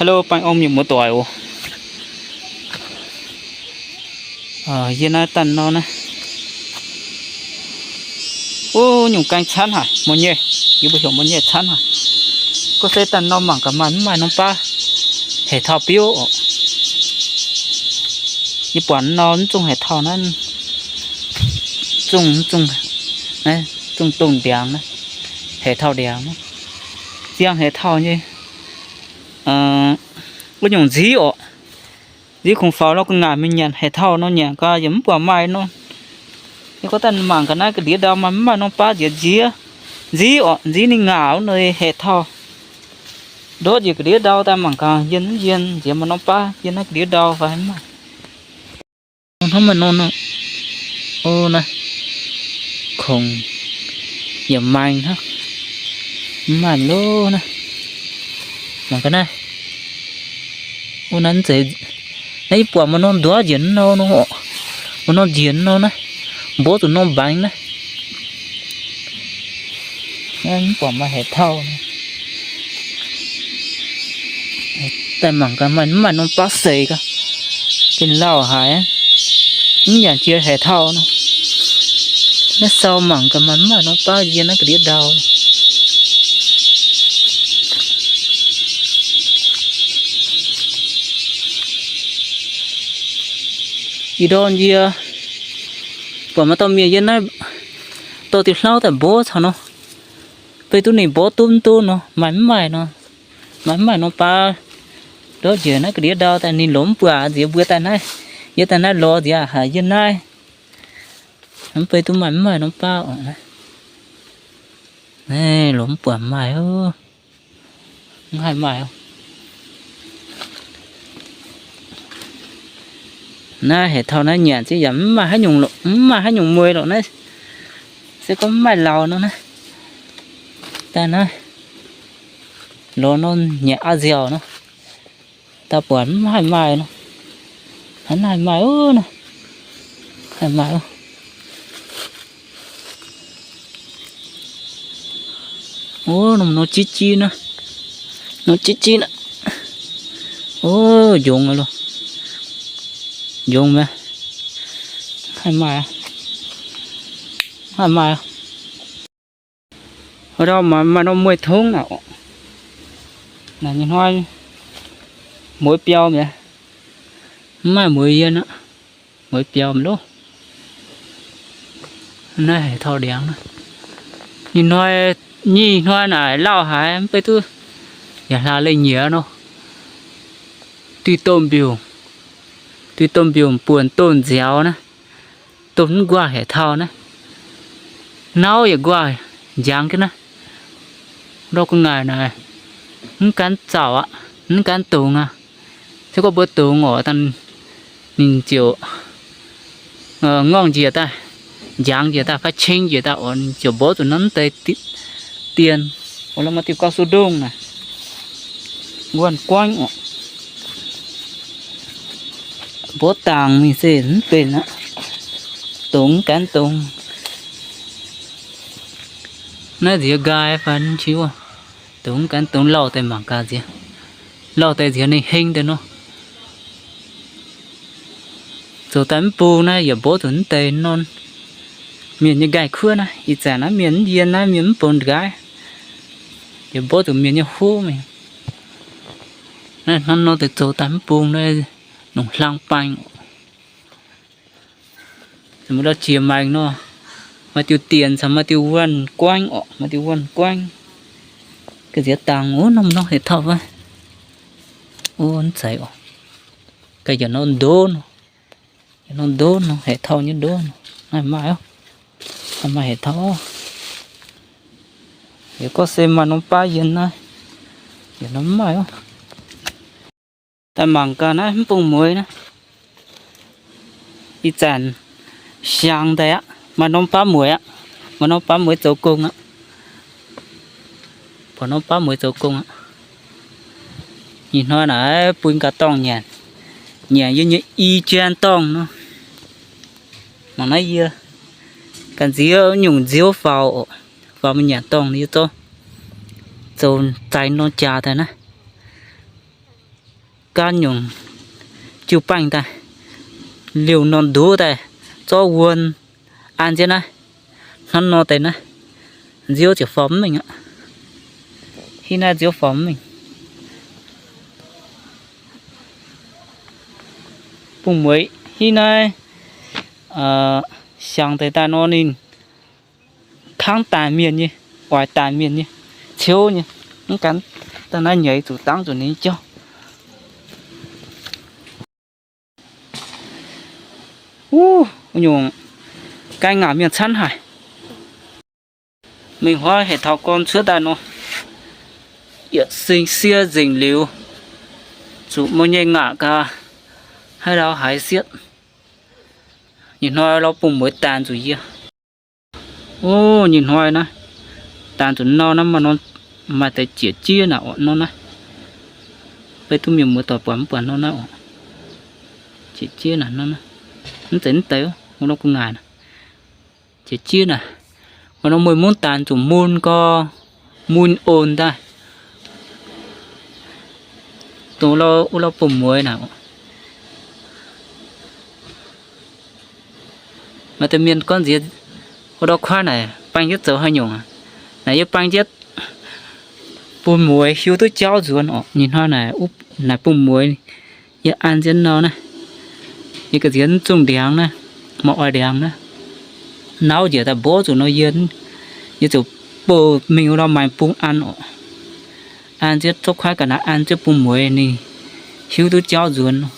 Hello, baengh orn mienh muoz-doic oc. Yie naaiv daaih nor naaiv, wuov nyungc gaeng canv haic, mor nyei, yie mbuo heuc mor nyei canv haic. Gorngv se daaih nor mangc gaax maaih mv maaih norm baav hec tauh biouv oc. Yie buatc nor mv zungh hec tauh naaiv, zungh, zungh, zungh domh ndiangx naaiv, hec tauh ndiangx naaiv, ziangh hec tauh nyei. Wuov nyungc nziv oc. Nziv kungx faaux nor gu'nguaaic mingh nyanc hec tauh nor nyanc gau yaac mv buatc maaih nor. Yie gorngv daaih mangc gaax naaiv ga'ndiev ndau maaih mv maaih norm baav nziex nziex. Nziv oc, nziv ninh ngaatc wuov nor hec tauh. Ndortv njiec ga'ndiev ndau daaih mangc gaax yienh mv yienh nziex maaih norm baav yienh naaiv ga'ndiev ndau fai mv maaih. Hnangv maaih nor, o naaiv, kungx yaac maengx hnangv, mv maaih loh naaiv. Mangc gaax naaiv, o naaiv zeiz, naaiv yie buatc maaih norm nduov njiec nor nor oc, maaih norm njiec nor naaiv, mborqv zuqc norm mbaengx naaiv. Naaiv mv buatc maaih hec tauh. Daaih mangc gaax maaih mv maaih norm baav seix gaax. Gengh lauh haic, mv nyanc jiex hec tauh nor. Naaiv sau mangc gaax maaih mv maaih norm baav yie naaiv ga'ndiev ndau. Ih ndorm yie buatc maaih dauh mienh yiem naaiv dorh diuh hlauv daaih mborqv caux nor. Beiv duqv ninh mborqv duqv mv duqv nor, maaih mv maaih nor, maaih mv maaih nor baav ndortv njiec naaiv ga'ndiev ndau daaih ninh lorz mv buatc nziex mbuo daaih naaiv, yie daaih naaiv lorz nziex haic yie naaiv. Mv beiv duqv maaih mv maaih nor baav oc. Naaiv lorz mv buatc maaih, mv haih maaih. Naaiv hec tauh naaiv nyanc ziex yaac mv maaih haaix nyungc, mv maaih haaix nyungc mueiz lorqc naaiv. Se gorngv mv maaih lauz nor naaiv, daaih naaiv lorz nor nyanc a'nziaauc nor, daaih buatc mv haih maaih nor, mv haih maaih oc, haih maaih oc. O, norm nor jiv jiv naaiv, nor jiv jiv naaiv. O, njongz loh, njongz mi'aqv. Haih maaih, haih maaih. Ndau maaih norm mueiz tongv naaic, naaic nyei hnoi mueiz biauv mi'aqv. Mv maaih mueiz yien aqv, mueiz biauv mi'aqv loh. Naaiv hec tauh ndiangx. Nyei hnoi, nyei hnoi naaic lauh haic, mv baac duqv yaac hlaax leih nyiex nor. Duih domh mbiungc, duih domh mbiungc buonc domh nziaaux naaiv, domh mv nquaah hec tauh naaiv, nauv yaac nquaah njangx jienv naaiv. Ndau gu'nguaaic naaic, mv gan zauc aqv, mv gan dungz aqv. Se gorngv mbuo dungz oc, ninh ziouc ngorngv njiec daaih, njangx njiec daaih, fai ceng njiec daaih oc, ninh ziouc mborqv zuqc naaiv deix dien. Oc, la'maah diuh gauh su ndongh naaic, wuonh guaengv oc. Mborqv dangx mingh se mv benx aqv. Dongz mv gan dongz. Naaiv nziex nqaai fai qiuv, dongz mv gan dongz lauh deix mangc gaax nziex. Lauh deix nziex ninh heng deix nor. Zoux daaih mv bung naaiv yaac mborqv zuqc mv deix nor. Mienh nyei nqaai kuov naaiv, ih zanc naaiv mienh mv yien naaiv, mienh mv bung nqaai, yaac mborqv zuqc mienh nyei huv mingh. Naaiv hnangv nor deix zoux daaih mv bung naaiv, longc hlang baeng. Mbuo ndau jiex maengx nor, maaih diuh dienc caux maaih diuh wuonh guaengv oc, maaih diuh wuonh guaengv. Ga'nziex dangx wuov norm nor hec tauh wuov. Wuov zeiz oc. Ga'nziex nor ndoqv nor, nor ndoqv nor hec tauh nyei ndoqv nor, maaih maaih oc. Maaih maaih hec tauh. Yaac gorngv se maaih norm baav yien naaiv, yaac nor mv maaih oc. Daaih mangc gaax naaiv mv bung mueiz naaiv. Ih zanc siangx daaih aqv, maaih norm baav mueiz aqv. Maaih norm baav mueiz zoux gong aqv. Buatc norm baav mueiz zoux gong aqv. Ih hnoi naaic bun gaax dorngh nyanc, nyanc yie nyei i jien dorngh nor. Mangc naaiv yie ga'nziex nyungc nziouv faaux oc, faaux mingh nyanc dorngh yie zorqv zoux zaix norm jaax daaih naaiv. Gan nyungc jiu-baengh daaih, liouh norm nduov daaih, zorqv wuon an jienv naaiv. Hnangv nor deix naaiv, nziouv ziouc form mv mingh aqv. Hitv naaiv nziouv form mv mingh. Bung mueiz hitv naaiv siangx deix daaih nor ninh kangv daanh mienh nyei, oix daanh mienh nyei, ciouv nyei, mv gan daaih naaiv nyeiz zuqc dangv zuqc ninh jauv. Wuov nyungc gaengh ngaanc mienh camv haic. Mingh hnoi hec taux gorn cuotv daaih nor, yietc sing siev nzengc liuz, zuqc mbuo nyei ngaanc gaax, haaix lauh haiz sietv. Nyei hnoi lauh bung mueiz daanh zuqc yie. Ov, nyei hnoi naaiv, daanh zuqc nau naaiv maaih nor, maaih deix jieqc jieqv naaic orqc nor naaiv. Beiv duqv mienh muoz doic buatc mv buatc nor naaiv orqc. Jieqc jieqv naaic nor naaiv. Mv zeiz mv deix, wuov nor gu'nguaaic naaic. Jieqc jieqv naaic. Maaih nor mueiz mungv daanh zuqc mun gau, mun onx daaih. Dongh wuov lauh bung mueiz naaic. Maaih deix mienh gorngv nziex, wuov ndau kuaaiv naaic baeng jienv zoux haaix nyungc aqv? Naaic yie baeng jienv bun mueiz hiuv duqv jauv nzuonx orqc. Nyei hnoi naaic, naaic bun mueiz yie an jienv nor naaiv. Yie ga'nziex mv zungh ndiangx naaiv, maiv oix ndiangx naaiv. Nauv njiec daaih mborqv zuqc nor yie, yie ziouc bouh mingh wuov ndau maengx bung an orqc. An jienv zorqv kuaaiv ga'naaiv an jienv bun mueiz ninh hiuv duqv jauv nzuonx.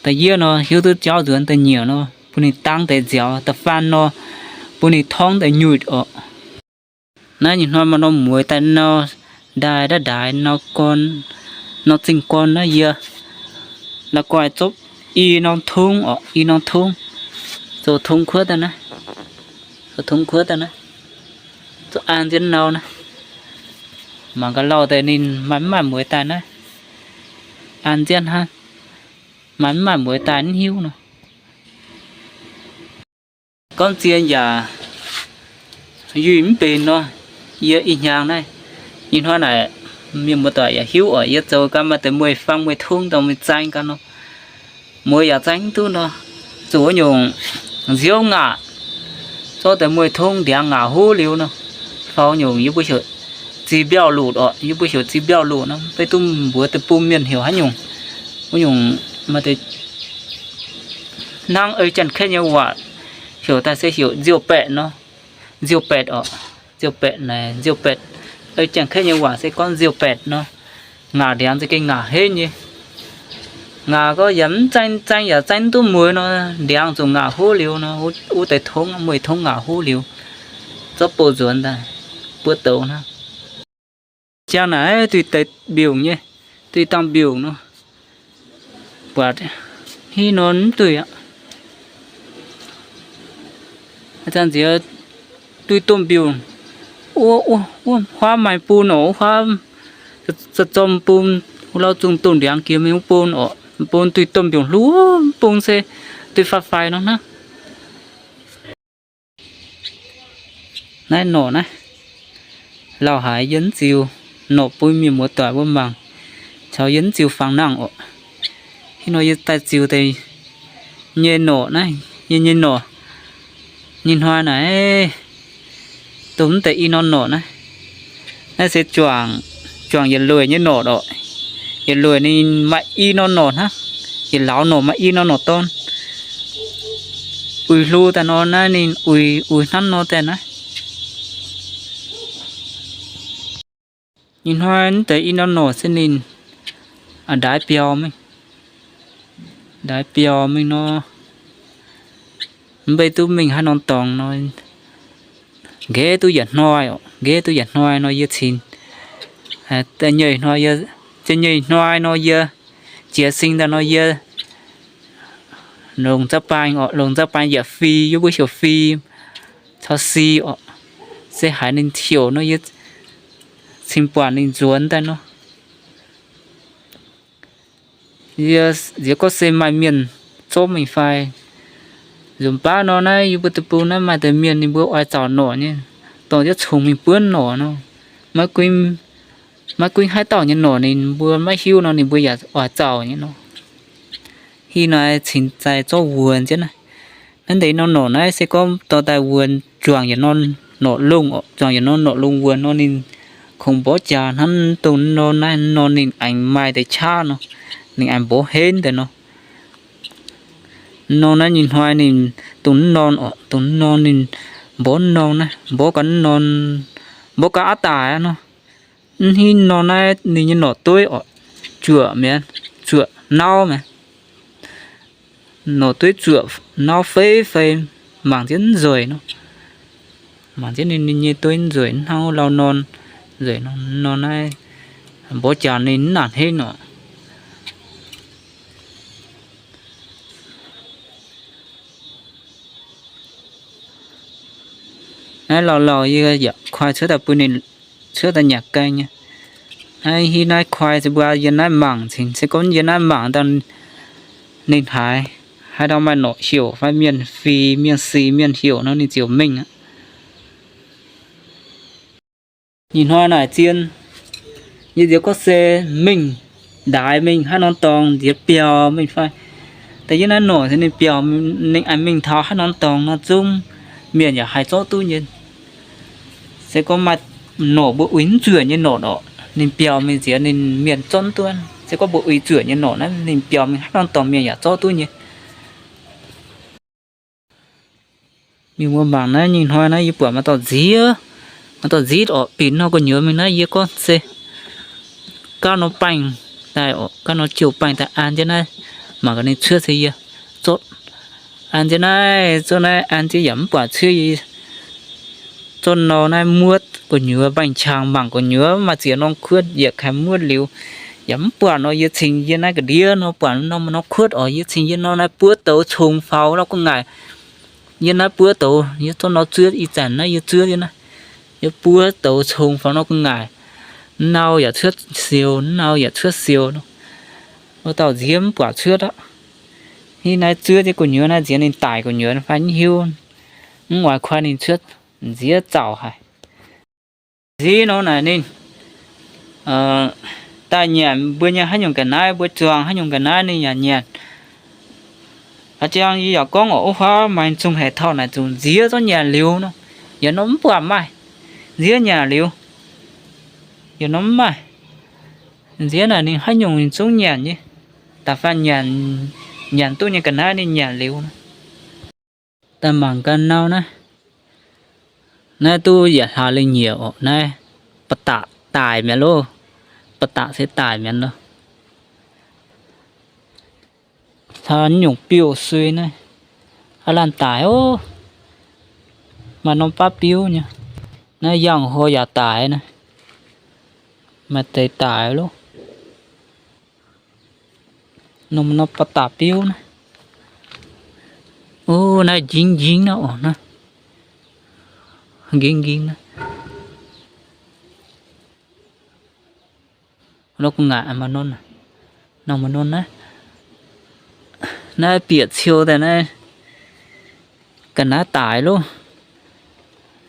Da'yietv nor hiuv duqv jauv nzuonx, da'nyeic nor bun ninh dangv deix nziaaux, da'faam nor bun ninh torngv deix nyuic orqc. Naaiv nyei hnoi maaih norm mueiz daaih nor, ndaaih ndaav ndaix nor gorn, nor zingh gorn naaiv yie la'guaih zopv i norm tungv orqc, i norm tungv, zoux tungv kuotv daaih naaiv, zoux tungv kuotv daaih naaiv, zoux an jienv nau naaiv. Mangc gaax lauh deix ninh maaih mv maaih mueiz daaih naaiv, an jienv hnangv, maaih mv maaih mueiz daaih mv hiuv nor. Gorngv zien yaac yuih mv benx nor, yie ih hnyangx naaiv, ih hnoi naaic, mienh muoz-doic yaac hiuv oc, yie zoux gau maaih deix mueiz fang mueiz tungv dongh mingh zaeng gau nor, mueiz yaac zaeng mv duqv nor, zuqc wuov nyungc nziouv ngaatc, zorqv deix mueiz tungv ndiangx ngaatc huv liuz nor, faaux nyungc yie mbuo heuc ziex mbiauh lutc oc, yie mbuo heuc ziex mbiauh lutc nor, mv bei duqv mbuox deic-bung mienh heuc haaix nyungc. Wuov nyungc maaih deix hnangv ei Janx-Kaeqv nyei waac heuc daaih se heuc nziouh baeqc nor, nziouh baeqc oc, nziouh baeqc naaic, nziouh baeqc, ei Janx-Kaeqv nyei waac se gorngv nziouh baeqc nor. Ngaatc ndiangx za'gengh ngaatc henv nyei. Ngaatc gorngv yaac mv zaeng, zaeng yaac zaeng mv duqv mueiz nor, ndiangx zuqc ngaatc huv liuz nor, wuov deix tongv, mueiz tongv ngaatc huv liuz, zorqv bouh nzuonx daaih buov douz hnangv. Ziangh naaic duih deix mbiungc nyei, duih dangh mbiungc nor, buatc hiv nor mv duih aqv. Ih zanc nziex duih domh mbiungc, wuov, wuov huaav maaih bun oc, wuov huaav za'zormh bun, wuov lauh zungh domh ndiangx jiex mingh wuov bun oc, bun duih domh mbiungc hluv bun se duih faix-faix nor hnangv. Naaiv norqc naaiv, lauh haic yie mv ziux norqc bun mienh muoz-doic mbuo mangc, caux yie mv ziux fangx nangh oc. Ih nor yie daaih ziux deix nyei norqc naaiv, yie nyei norqc, nyei hnoi naaiv, dongh mv deix i norm norqc naaiv. Naaiv se juangc, juangc yietc lueic nyei norqc oc. Yietc lueic ninh maaih i norm norqc hnangv. Yietc lauz norqc maaih i norm norqc dorn. Uix hlo daaih nor naaiv ninh uix, uix hnangv nor daaih naaiv. Ih hnoi mv deix i norm norqc se ninh ndaix biaux mingh, ndaix biaux mingh nor, mv bei duqv mingh haaix norm dorngx nor, nqaeqv duqv yietc hnoi oc, nqaeqv duqv yietc hnoi nor yie cingx, da'nyeic hnoi, da'nyeic hnoi nor yie jiez sin daaih nor yie longc nzauv baeng oc, longc nzauv baeng yietc fi, yie mbuo heuc fi, caux si oc. Se haiz ninh heuc nor yie cingx buatc ninh nzuonx daaih nor. Yie nziex gorngv se maaih mienh zorqv mingh fai, nzunc baav nor naaiv yie mbuo deic-bung naaiv maaih deix mienh ninh mbuo oix zaux norqc nyei, dorh jienv congx mingh buonv norqc nor, maiv gunv Maiv gunv haaix dauh nyei norqc ninh mbuo maiv hiuv nor, ninh mbuo yaac oix zaux nyei nor. Ih hnoi cingx daaih zorqv wuonx jienv naaiv. Naaiv deix norm norqc naaiv se gorngv dorh daaih wuonx juangc yietc norm norqc longh, juangc yietc norm norqc longh wuonx nor, ninh kungx mborqv jaax hnangv dongh norm naaiv nor, ninh aengx maaih deix qaqv nor, ninh aengx mborqv henv deix nor. Norm naaiv nyei hnoi ninh dongh norm oc, dongh norm ninh mborqv norm naaiv, mborqv gau norm, mborqv gau aqv daic aqv nor. Mv hiuv norm naaiv ninh nyei norqc dueiv oc, zuoqc mi'aqv, zuoqc nauv mi'aqv. Norqc dueiv zuoqc nauv fei fei, mangc jienv nzueic nor. Mangc jienv ninh nyei dueiv nzueic hnangv lauh norm, nzueic nor, norm naaiv mborqv jaax ninh mv nangc henv oc. Naaiv lauh lauh yie yaac kuaai cuotv daaih bun ninh cuotv daaih nyanc gaeng nyei. Naaiv hiuv naaiv kuaai se mbuo yiem naaiv mangc cingx, se gorngv yiem naaiv mangc daaih ninh haiz, haaix dauh maaih norqc heuc fai mienh fih mienh sic mienh heuc nor ninh ziouc mingh aqv. Ih hnoi naaic zien, yie nziex gorngv se mingh ndaix mingh haaix norm dorngx nziex biaux mingh fai. Da'yietv naaiv norqc se ninh biaux, ninh aengx mingh taux haaix norm dorngx nor zungv mienh yaac haih zorqv duqv nyei. Se gorngv maaih norqc mbuo uix mv zuoqc nyei norqc orqc, ninh biaux mingh nziex ninh mienh zorqv mv duqv. Se gorngv mbuo uix zuoqc nyei norqc naaiv, ninh biaux mingh haaix norm dorngx mienh yaac zorqv duqv nyei. Mienh muoz mangc naaiv nyei hnoi naaiv yie buatc maaih dauh nziex, maaih dauh nziex orqc, binc nor gu'nyuoz mingh naaiv yie gorngv se gapv nor baengh daaih orqc, gapv nor jouh baengh daaih an jienv naaiv, mangc gaax ninh cuotv se yie zorqv an jienv naaiv, zorqv naaiv an jienv yaac mv buatc cuotv yie. Zorqv nor naaiv muotv gu'nyuoz baengh qangx mangc gu'nyuoz maaih ziex norm kuotv yietc kaaix muotv liuz, yaac mv buatc nor yie cingx yie naaiv ga'ndiev nor buatc norm norm kuotv orqc, yie cingx yie nor naaiv buov douz congx faaux nor gu'ngaaic. Yie naaiv buov douz, yie zorqv nor zuov ih zanc naaiv yie zuov yie naaiv, yie buov douz congx faaux nor gu'ngaaic. Nau yaac cuotv siou, nau yaac cuotv siou nor. Wuov dauh nziex mv buatc cuotv aqv. Ih naaiv zuov jienv gu'nyuoz naaiv nziex ninh daic gu'nyuoz fai mv hiuv. Mv oix kuaai ninh cuotv, nziex zauc haic. Nziex nor naaic ninh daaih nyanc mbuo nyei haaix nyungc ga'naaiv, mbuo zuangx haaix nyungc ga'naaiv ninh yaac nyanc. A'jang yie yaac gorngv orqc, wuov huaav maaih zungh haic taux naaic zuqc nziex zorqv nyanc liuz nor, yietc norm mv buatc maaih. Nziex nyanc liuz, yietc norm mv maaih. Nziex naaic ninh haaix nyungc ninh zungv nyanc nyei. Da'faanh nyanc, nyanc duqv nyei ga'naaiv ninh nyanc liuz nor. Daaih mangc gaax nau naaiv. Naaiv duqv yietc hlaax lengh nyieqc orqc, naaiv ba'datc daic mi'aqv loh. Ba'datc se daic mi'aqv loh. Taux nyungc biouv-sui naaiv, aav laanh daic oc. Maaih norm baav biouv nyei. Naaiv yangh hlo yaac daic naaiv. Maaih deix daic loh. Norm norm ba'datc biouv naaiv. Ov, naaiv njingv njingv naaiv oc, naaiv. Njingv njingv naaiv. Lov gu'nguaaic maaih norm, nor maaih norm naaiv. Naaiv bieqc ciou daaih naaiv, ga'naaiv daic loh.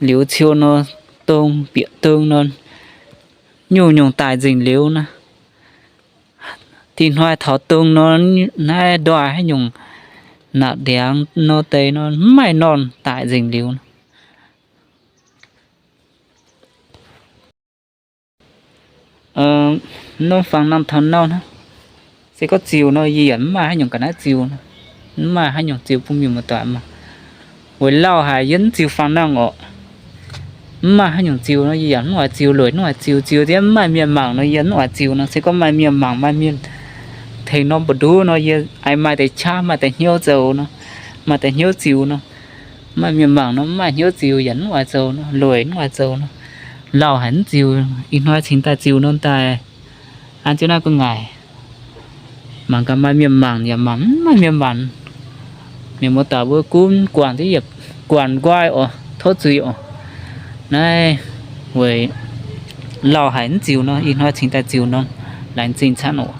Liuz ciou nor, dong bieqc dong nor, nyungc-nyungc daic nzengc liuz naaiv. Dinh hnoi taux dong nor, naaiv ndoih haaix nyungc, naaic ndiangx nor deix nor, mv maaih norm daic nzengc liuz. Norm fangx nangh taux nau hnangv. Se gorngv ziux nor, yie yaac mv maaih haaix nyungc ga'naaiv ziux nor. Mv maaih haaix nyungc ziux bun mienh muoz-doic mangc. Weic lauh haic yie mv ziux fangx nangh orqc. Mv maaih haaix nyungc ziux nor, yie yaac mv oix ziux, lueic mv oix ziux. Ziux diev mv maaih mienh mangc nor, yie mv oix ziux nor. Se gorngv maaih mienh mangc, maaih mienh tengx norm mbu'ndongx nor, yie aengx maaih deix qaqv, maaih deix hnyouv zoux nor, maaih deix hnyouv ziux nor. Maaih mienh mangc nor, mv maaih hnyouv ziux yaac mv oix zoux nor, lueic mv oix zoux nor. Lauh haic mv ziux, ih hnoi cingx daaih ziux nor daaih an jienv naaiv gu'nguaaic. Mangc gaax maaih mienh mangc yaac mangc, mv maaih mienh mangc. Mienh muoz-doic mbuo gunv guangc ziouc yietc guangc nqoi oc, tov zuiz oc. Naaiv weic lauh haic mv ziux nor, ih hnoi cingx daaih ziux nor, laengz zingh camv oc.